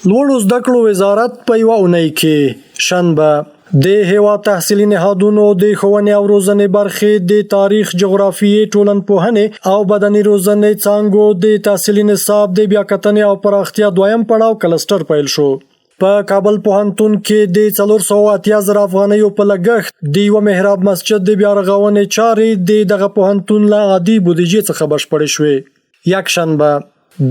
لوړو زده کړو وزارت په یوه اونۍ کې، شنبه، د هېواد تحصیلي نهادونو د ښوونې او روزنې برخې د تاریخ، جغرافیې، ټولنپوهنې او بدني روزنې څانګو د تحصیلي نصاب د بیاکتنې او پراختیا دویم پړاو کلسټر پیل شو. په کابل پوهنتون کې د 480 زره افغانیو په لګښت د یوه محراب مسجد د بیارغونې چارې د دغه پوهنتون له عادي بودیجې څخه بشپړې شوې. یکشنبه،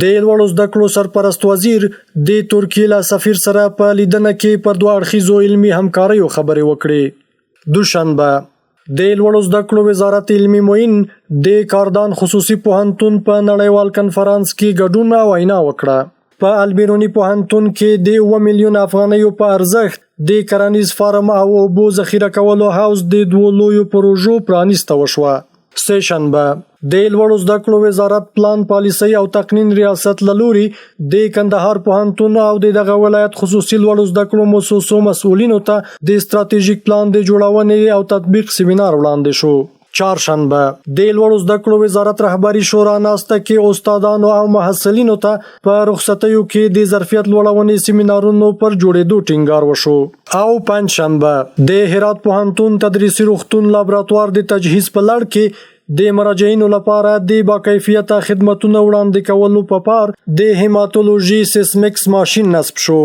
د لوړو زده کړو سرپرست وزیر د ترکیې له سفیر سره په لیدنه کې پر دوه اړخیزو علمي همکاریو خبرې وکړې. دوشنبه، د لوړو زده کړو وزارت علمي معین د کاردان خصوصي پوهنتون په نړیوال کنفرانس کې ګډون او وینا وکړه. په البیروني پوهنتون کې د 7 میلیون افغانیو په ارزښت د کرنیز فارم او اوبو ذخیره کولو حوض د دوو لویو پروژو پرانیسته وشوه. سه شنبه، د لوړو زده کړو وزارت پلان، پالیسۍ او تقنین ریاست له لوري د کندهار پوهنتون او د دغه ولایت خصوصي لوړو زده کړو موسسو مسؤلینو ته د ستراتیژیک پلان د جوړونې او تطبیق سیمینار وړاندې شو. چهارشنبه، د لوړو زده کړو وزارت رهبري شورا ناسته کې استادانو او محصلینو ته په رخصتیو کې د ظرفیت لوړونې سیمینارونو پر جوړېدو ټینګار وشو. او پنجشنبه، د هرات پوهنتون تدریسي روغتون لابراتوار د تجهیز په لړ کې د مراجعینو لپاره د باکیفیته خدمتونو وړاندې کولو په پار د هیماتولوژي سیسمکس ماشین نصب شو.